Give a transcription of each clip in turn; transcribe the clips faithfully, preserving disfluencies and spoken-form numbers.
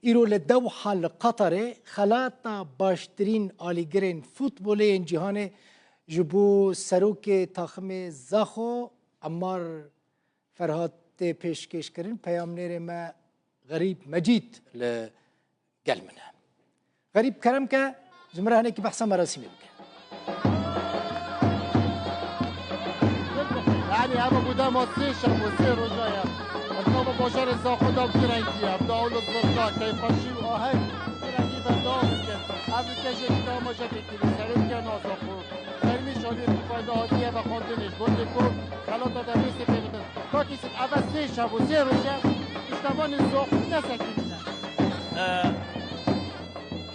Îro li Dewha li Qatarê xelata baştirîn alîgirên futbolê yên cîhanê ji bo serokê taximê Zaxo Emmar Ferhat tê pêşkêşkirin. Peyamnêrê me Xerîb Mecîd li gel min e. Xerîb, kerem ke ji min re hinekî behsa merasîmê bike. Yanî ev bû dema sê şev û sê roja ye. Ev nava bajarê Zaxo da bi rengî ye. Bi dawul û zirka, keyfxweşî û aheng bi rengî berdewam dikin. Ev li kejê dî damaje tê kirin. Serokê na Zaxo fermî şaniyê fîfayê de hatiye vexwendinê ji bo tê ku xelata tevlîsê pê bidin. Kakî Sîd, ev sê şev û sê roj e piştevanên Zaxo nesekinîne.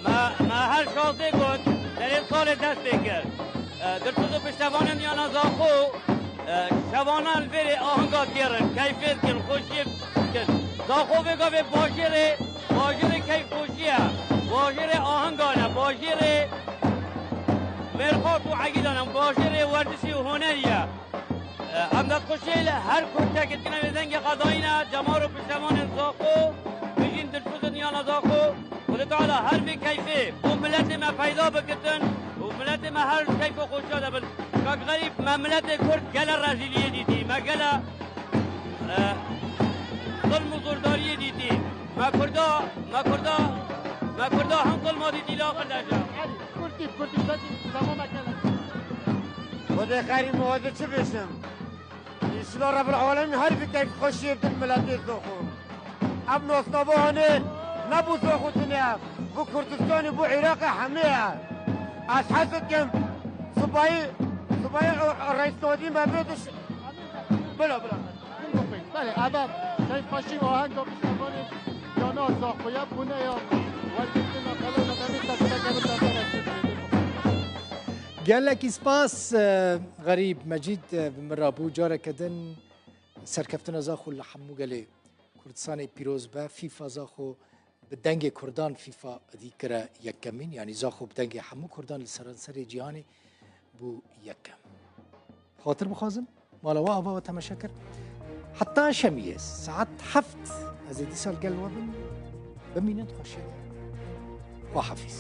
Me, me her şazdê got, serê salê dest pê kir. E, dilsoz û piştevanên Diyana Zaxo, e, şevana li vêrê ahenga têrin, keyfê dikin, xweşiyê dikin. Zaxo vê gavê bajêrê, bajêrê keyfxweşî ye, bajêrê ahengan e, bajêrê mêrxas û egîdan e, bajêrê werdişê û hunerî ye. Em destxweşiyê li her kurtekê dikine wê dengê xwe dayîne, cemar û piştevanên Zaxo, bijîn dilsozên Diyana Zaxo. Xwedê Teala her vê keyfê bo miletê me peyda bikitin û miletê me her keyf û xweşiya de bin. Kak Xerîb, me miletê Kurd gele rezîliyê dîtî, me gele, e, zilm û zordariyê dîtî. Me Kurda, me Kurda, me Kurda him zilma dîtî li axir derece. Kurtî, kurtî, belkî zema me gele. Xwedê Xerîb, min xwedê çi bêjim? Înşallah Rebbil Alemîn her bi keyfxweşiyê din miletê Zaxo. Ev nasnava hanê ne bo Zaxo tune ye, bo Kurdistanê, bo Iraqê hemê ye. Ez hez dikim, sibayî, sibayî, e, reîs Nadî me bê diş-, bila, bila. Belê, ev e keyfxweşî û ahenga piştevanê Diyana Zaxo ye, bûne ya wergirtina xelata tevlîsê pê bidin. Gelekî spas, e, Xerîb Mecîd, e, bi min re bû. Careke din serkeftina Zaxo li hemû gelê Kurdistanê pîroz be. Fîfa Zaxo bi dengê Kurdan Fîfa dî kire yekemîn. Yanî Zaxo bi dengê hemû Kurdan li seranserê cîhanê bû yekem. Xatir bixwazim, mala we ava we temaşe kir. Heta şemiyê saet heft ez ê dîsa li gel we bim. Bimînin xweşiyê. Xwahafîz.